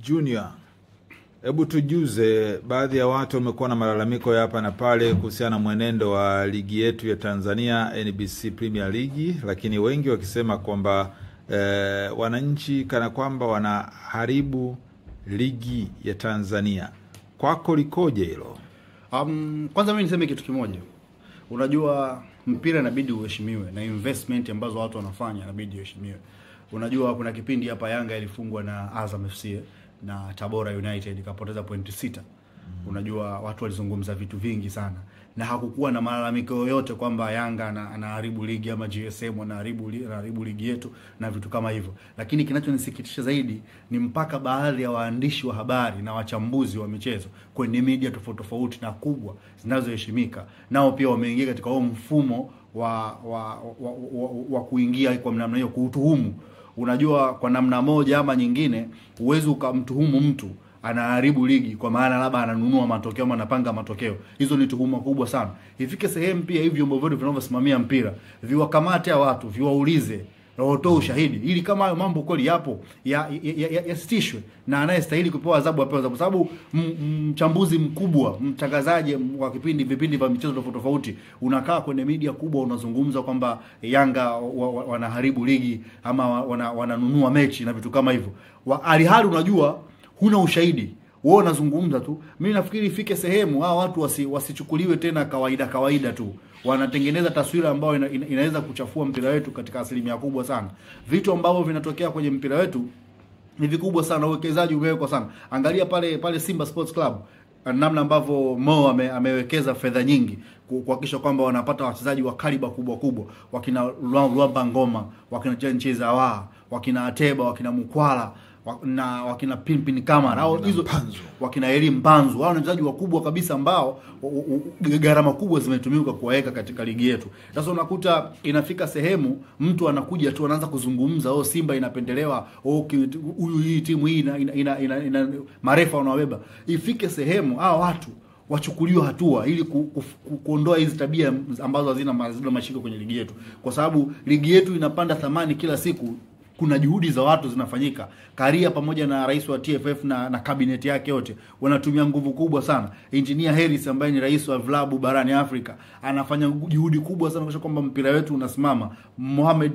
Junior, hebu tujuze, baadhi ya watu wamekuwa na malalamiko ya hapa na pale kuhusiana na mwenendo wa ligi yetu ya Tanzania NBC Premier League, lakini wengi wakisema kwamba wananchi kana kwamba wanaharibu ligi ya Tanzania. Kwako likoje hilo? Kwanza mimi niseme kitu kimoja. Unajua mpira inabidi uheshimiwe na investment ambazo watu wanafanya inabidi uheshimiwe. Unajua kuna kipindi hapa Yanga ilifungwa na Azam FC na Tabora United ikapoteza pointi 6. Unajua watu walizungumza vitu vingi sana na hakukuwa na malalamiko yoyote kwamba Yanga anaharibu ligi ama GSM anaharibu ligi yetu na vitu kama hivyo. Lakini kinachonisikitisha zaidi ni mpaka baadhi ya waandishi wa habari na wachambuzi wa michezo kwenye media tofauti tofauti na kubwa zinazoheshimika nao pia wameingia katika huo mfumo wa kuingia kwa namna hiyo kuutuhumu. Unajua kwa namna moja ama nyingine uwezo ukamtuhumu mtu anaharibu ligi kwa maana labda ananunua matokeo ama anapanga matokeo. Hizo ni tuhuma kubwa sana. Ifike sehemu pia hivi vyombo vyetu vinavyosimamia mpira viwakamate watu, viwaulize na watoe ushahidi ili kama hayo mambo kweli yapo yasitishwe na anayestahili kupewa adhabu apewe adhabu. Sababu mchambuzi mkubwa, mtangazaji wa vipindi vya michezo tofauti tofauti, unakaa kwenye media kubwa unazungumza kwamba Yanga wanaharibu ligi ama wananunua mechi na vitu kama hivyo. Alihali unajua huna ushahidi, wewe unazungumza tu. Mimi nafikiri ifike sehemu hawa watu wasichukuliwe tena kawaida tu. Wanatengeneza taswira ambayo inaweza kuchafua mpira wetu katika asilimia kubwa sana. Vitu ambavyo vinatokea kwenye mpira wetu ni vikubwa sana, uwekezaji umewekwa sana. Angalia pale Simba Sports Club namna ambavyo Mo amewekeza fedha nyingi kuhakikisha kwamba wanapata wachezaji wa kaliba kubwa kubwa, wakina Luamba Ngoma, wakina Jencheza wa, wakina Ateba, wakina Mukwala na wakina Pinpin Kamara, au hizo wakina Eli Mpanzu. Hao ni wachezaji wakubwa kabisa ambao gharama kubwa zimetumika kuwaweka katika ligi yetu. Sasa unakuta inafika sehemu mtu anakuja tu anaanza kuzungumza, oh Simba inapendelewa, oh huyu hii timu hii ina marefa wanawabeba. Ifike sehemu hao watu wachukuliwe hatua ili kuondoa hizi tabia ambazo hazina mashiko kwenye ligi yetu, kwa sababu ligi yetu inapanda thamani kila siku. Kuna juhudi za watu zinafanyika. Karia pamoja na rais wa TFF na kabineti yake yote wanatumia nguvu kubwa sana. Engineer Harris ambaye ni rais wa vilabu barani Afrika anafanya juhudi kubwa sana kuhakikisha kwamba mpira wetu unasimama. Mohamed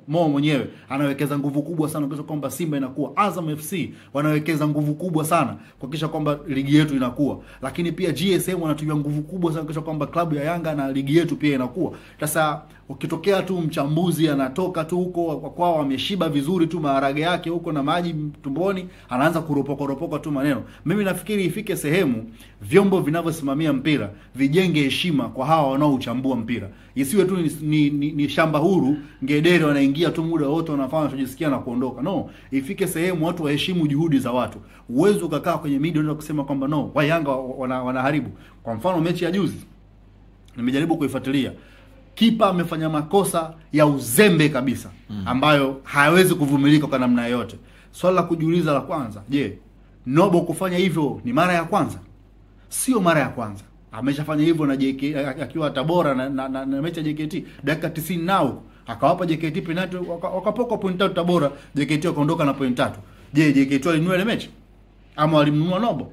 Mo mwenyewe anawekeza nguvu kubwa sana kuhakikisha kwamba Simba inakuwa. Azam FC wanawekeza nguvu kubwa sana kuhakikisha kwamba ligi yetu inakuwa. Lakini pia GSM wanatumia nguvu kubwa sana kuhakikisha kwamba klabu ya Yanga na ligi yetu pia inakuwa. Sasa ukitokea tu mchambuzi anatoka tu huko kwao ameshiba vizuri tu maharage yake huko na maji tumboni, anaanza kuropoka tu maneno. Mimi nafikiri ifike sehemu vyombo vinavyosimamia mpira vijenge heshima kwa hawa wanaochambua mpira. Isiwe tu ni shamba huru, ngedere wanaingia tu muda wote wanafanya wanachojisikia na kuondoka. No, ifike sehemu watu waheshimu juhudi za watu. Uwezo ukakaa kwenye media unaweza kusema kwamba no, wa Yanga wanaharibu. Kwa mfano mechi ya juzi nimejaribu kuifuatilia. Kipa amefanya makosa ya uzembe kabisa ambayo hayawezi kuvumilika kwa namna yoyote. Swali la kujiuliza la kwanza, je, Nobo kufanya hivyo ni mara ya kwanza? Sio mara ya kwanza. Ameshafanya hivyo na JK akiwa Tabora na mechi ya JKT dakika 90 nao akawapa JKT penalty wakapoka point 3 Tabora, JKT wakaondoka na point 3. Je, JKT walinunua ile mechi ama walimnunua Nobo?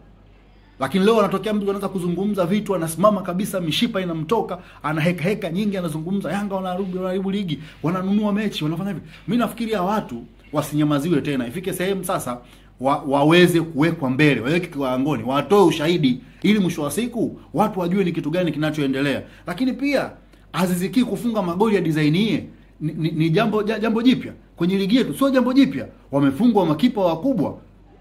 Lakini leo anatokea mtu anaanza kuzungumza vitu, anasimama kabisa, mishipa inamtoka, ana heka heka nyingi, anazungumza Yanga wanaharibu ligi, wananunua mechi, wanafanya hivi. Mimi nafikiri watu wasinyamaziwe tena. Ifike sehemu sasa waweze kuwekwa mbele, waweke kiwangoni, watoe ushahidi ili mwisho wa siku watu wajue ni kitu gani kinachoendelea. Lakini pia Aziz Ki kufunga magoli ya design hii ni jambo jipya kwenye ligi yetu, sio jambo jipya. Wamefungwa makipa wakubwa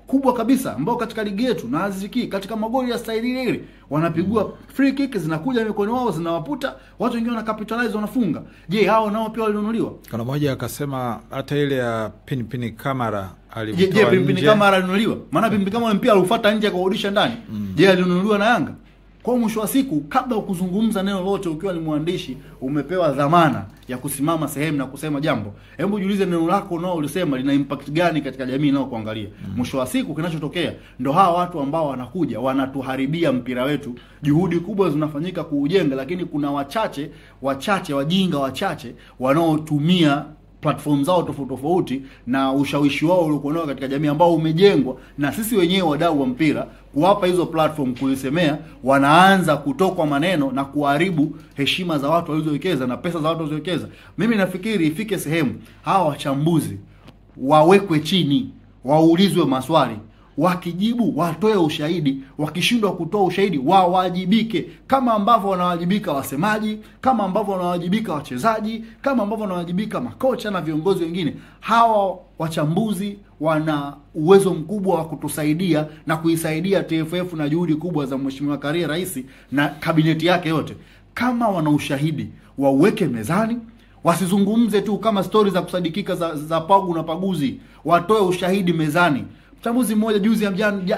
kubwa kabisa ambao katika ligi yetu na Aziz Ki katika magoli ya staili ile wanapigwa free kick zinakuja mikono wao zinawaputa, watu wengine wana capitalize wanafunga. Je, hao nao pia walinunuliwa? Kuna mmoja akasema hata ile ya Pinpin Kamara alimtoa. Je, Pinpin Kamara alinunuliwa? Maana Pinpin Kamara mpia alifuata nje akarudisha ndani. Je, alinunuliwa na Yanga? Kwa mwisho wa siku kabla ukuzungumza neno lolote ukiwa ni mwandishi umepewa dhamana ya kusimama sehemu na kusema jambo. Hebu jiulize neno lako nao ulisema lina impact gani katika jamii inayokuangalia. Mwisho wa siku kinachotokea ndo hawa watu ambao wanakuja wanatuharibia mpira wetu. Juhudi kubwa zinafanyika kuujenga, lakini kuna wachache wajinga wachache wanaotumia platform zao tofauti tofauti na ushawishi wao uliokuwa nao katika jamii ambao umejengwa na sisi wenyewe wadau wa mpira, kuwapa hizo platform kuisemea, wanaanza kutokwa maneno na kuharibu heshima za watu walizowekeza na pesa za watu walizowekeza. Mimi nafikiri ifike sehemu hawa wachambuzi wawekwe chini, waulizwe maswali, wakijibu watoe ushahidi, wakishindwa kutoa ushahidi wawajibike, kama ambavyo wanawajibika wasemaji, kama ambavyo wanawajibika wachezaji, kama ambavyo wanawajibika makocha na viongozi wengine. Hawa wachambuzi wana uwezo mkubwa wa kutusaidia na kuisaidia TFF na juhudi kubwa za Mheshimiwa Karia Rais na kabineti yake yote. Kama wana ushahidi wauweke mezani, wasizungumze tu kama stori za kusadikika za pagu na paguzi, watoe ushahidi mezani. Mchambuzi mmoja juzi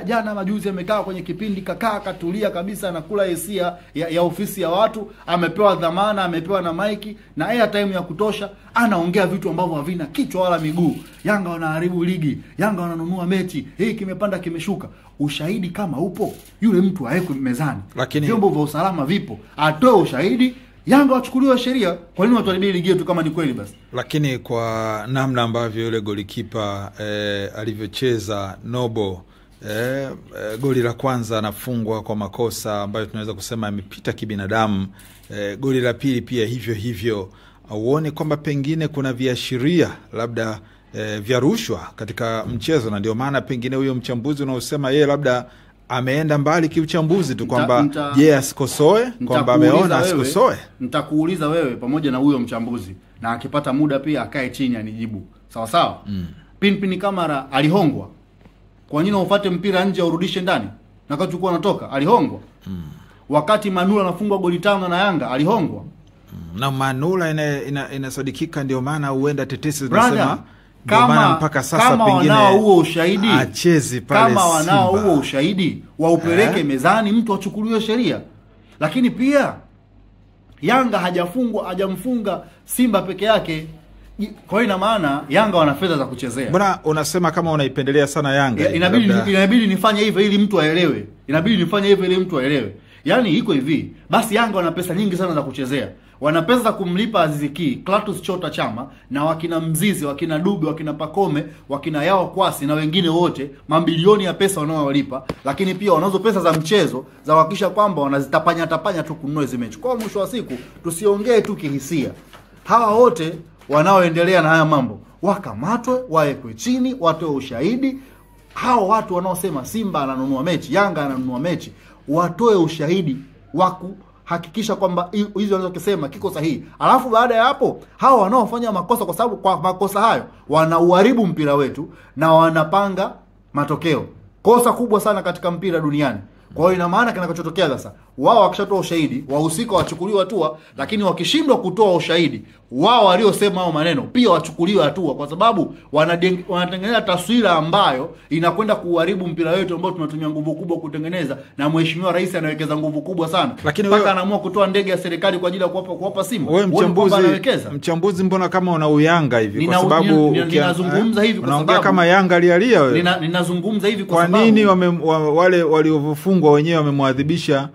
jana majuzi amekaa kwenye kipindi, kakaa katulia kabisa, anakula hisia ya ofisi ya watu, amepewa dhamana, amepewa na maiki na airtime ya kutosha, anaongea vitu ambavyo havina kichwa wala miguu. Yanga wanaharibu ligi, Yanga wananunua mechi, hii kimepanda kimeshuka. Ushahidi kama upo, yule mtu awekwe mezani. Lakini vyombo vya usalama vipo, atoe ushahidi, Yanga wachukuliwe sheria. Kwa nini watuharibie ligi yetu kama ni kweli basi? Lakini kwa namna ambavyo yule golikipa alivyocheza Nobo, goli la kwanza anafungwa kwa makosa ambayo tunaweza kusema yamepita kibinadamu, goli la pili pia hivyo hivyo, uone kwamba pengine kuna viashiria labda vya rushwa katika mchezo, na ndio maana pengine huyo mchambuzi unaosema yeye labda ameenda mbali kiuchambuzi tu kwamba je asikosoe, kwamba ameona asikosoe. Nitakuuliza wewe pamoja na huyo mchambuzi, na akipata muda pia akae chini anijibu. Sawa sawa? Pinpin Kamara alihongwa. Kwa nini ufuate mpira nje urudishe ndani? Na wakati ulikuwa anatoka alihongwa. Wakati Manula anafungwa goli 5 na Yanga alihongwa. Na Manula inasadikika, ndio maana huenda tetesi zinasema kama mpaka sasa kama pengine wanao huo ushahidi achezi pale, kama wanao huo ushahidi waupeleke mezani, mtu achukuliwe sheria. Lakini pia Yanga hajafungwa, hajamfunga Simba peke yake. Kwa hiyo ina maana Yanga wana fedha za kuchezea. Mbona unasema kama unaipendelea sana Yanga? Inabidi nifanye hivyo ili mtu aelewe. Inabidi nifanye hivyo ili mtu aelewe. Yaani iko hivi, basi Yanga wana pesa nyingi sana za kuchezea. Wana pesa za kumlipa Aziz Ki, Clatous Chota Chama na wakina Mzizi, wakina Dube, wakina Pakome, wakina Yao Kwasi na wengine wote, mabilioni ya pesa wanaowalipa, lakini pia wanazo pesa za mchezo za kuhakikisha kwamba wanazitapanya tapanya tu kununua hizo mechi. Kwa mwisho wa siku tusiongee tu kihisia. Hawa wote wanaoendelea na haya mambo wakamatwe, waekwe chini, watoe ushahidi. Hao watu wanaosema Simba ananunua mechi, Yanga ananunua mechi, watoe ushahidi waku hakikisha kwamba hizo wanazokisema kiko sahihi. Alafu baada ya hapo hao wanaofanya makosa, kwa sababu kwa makosa hayo wanauharibu mpira wetu na wanapanga matokeo. Kosa kubwa sana katika mpira duniani. Kwa hiyo ina maana kinachotokea sasa, wao wakishatoa ushahidi, wahusika wachukuliwe hatua, lakini wakishindwa kutoa ushahidi, wao waliosema hao maneno pia wachukuliwe hatua, kwa sababu wanatengeneza taswira ambayo inakwenda kuharibu mpira wetu ambao tunatumia nguvu kubwa kutengeneza, na Mheshimiwa Rais anawekeza nguvu kubwa sana. Lakini mpaka anaamua kutoa ndege ya serikali kwa ajili ya kuwapa Simba. Wewe mchambuzi, mbona kama una uyanga hivi? Kwa sababu ninazungumza hivi kwa sababu unaongea kama Yanga alialia wewe. Ninazungumza hivi kwa sababu kwa nini wale waliofungwa wenyewe wamemwadhibisha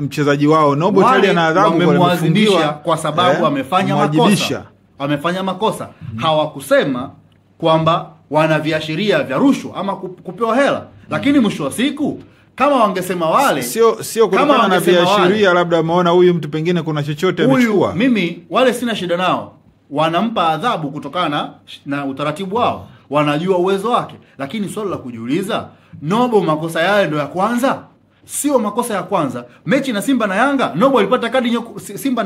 mchezaji wao Nobo tayari ana adhabu, wamemwadhibisha kwa sababu amefanya makosa. Amefanya makosa. Hawakusema kwamba wana viashiria vya rushwa ama kupewa hela. Lakini mwisho wa siku kama wangesema wale sio kutokana na viashiria, labda ameona huyu mtu pengine kuna chochote amechukua. Mimi wale sina shida nao. Wanampa adhabu kutokana na utaratibu wao. Wanajua uwezo wake. Lakini swali la kujiuliza, Nobo makosa yale ndio ya kwanza? Sio makosa ya kwanza. Mechi na Simba na Yanga, Nobo alipata kadi nyekundu. Simba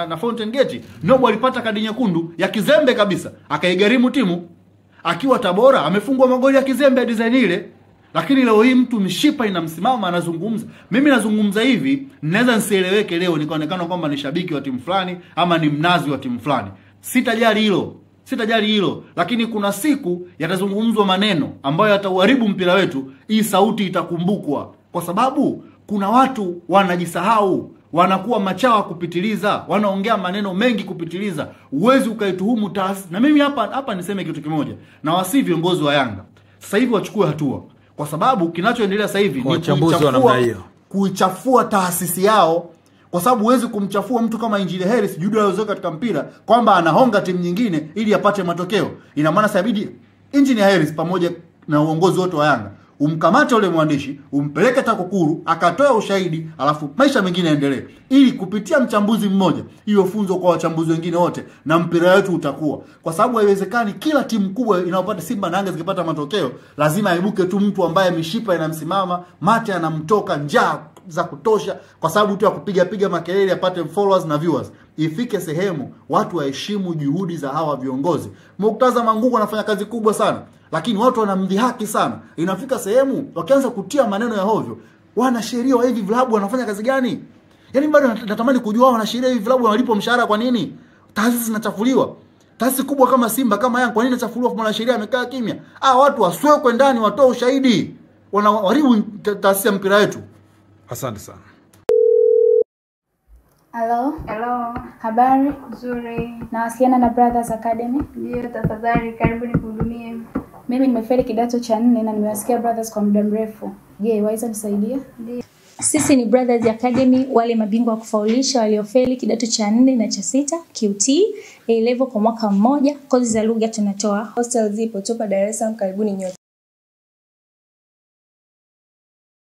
na Fountain Gate, Nobo alipata kadi nyekundu ya kizembe kabisa, akaigharimu timu. Akiwa Tabora amefungwa magoli ya kizembe ya design ile. Lakini leo hii mtu mishipa inamsimama anazungumza. Mimi nazungumza hivi, naweza nisieleweke leo nikaonekana kwamba ni shabiki wa timu fulani ama ni mnazi wa timu fulani. Sitajali hilo. Sitajali hilo, lakini kuna siku yatazungumzwa maneno ambayo yatauharibu mpira wetu. Hii sauti itakumbukwa, kwa sababu kuna watu wanajisahau, wanakuwa machawa kupitiliza, wanaongea maneno mengi kupitiliza. Uwezi ukaituhumu taasisi. Na mimi hapa niseme kitu kimoja, na wasi viongozi wa Yanga sasa hivi wachukue hatua, kwa sababu kinachoendelea sasa hivi ni kuichafua taasisi yao. Kwa sababu huwezi kumchafua mtu kama Injinia Harris juhudi alizoziweka katika mpira kwamba anahonga timu nyingine ili apate matokeo. Ina maana sasa inabidi Injinia Harris pamoja na uongozi wote wa Yanga umkamate ule mwandishi, umpeleke TAKUKURU akatoa ushahidi, alafu maisha mengine yaendelee, ili kupitia mchambuzi mmoja iwe funzo kwa wachambuzi wengine wote na mpira wetu utakuwa. Kwa sababu haiwezekani kila timu kubwa inayopata Simba na Yanga zikipata matokeo lazima aibuke tu mtu ambaye mishipa inamsimama, mate anamtoka, njaa za kutosha, kwa sababu tu ya kupiga piga makelele apate followers na viewers. Ifike sehemu watu waheshimu juhudi za hawa viongozi. Murtaza Mangungu anafanya kazi kubwa sana, lakini watu wanamdhihaki sana. Inafika sehemu wakianza kutia maneno ya hovyo. Wanasheria wa hivi vilabu wanafanya kazi gani? Yaani bado natamani kujua wanasheria hivi vilabu wanalipwa mshahara kwa nini? Taasisi zinachafuliwa. Taasisi kubwa kama Simba kama Yanga kwa nini inachafuliwa? Mwanasheria amekaa kimya. Watu waswekwe ndani, watoe ushahidi. Wanaharibu taasisi ya mpira wetu. Asante sana. Hello. Hello. Habari? Nzuri. Nawasiliana na Brothers Academy. Ndio, tafadhali karibu nikuhudumie. Mimi nimefeli kidato cha 4 na nimewasikia Brothers kwa muda mrefu. Je, waweza nisaidia? Ndio. Sisi ni Brothers Academy, wale mabingwa wa kufaulisha waliofeli kidato cha 4 na cha 6, QT, A level kwa mwaka mmoja. Kozi za lugha tunatoa. Hostel zipo, tupo Dar es Salaam, karibuni nyote.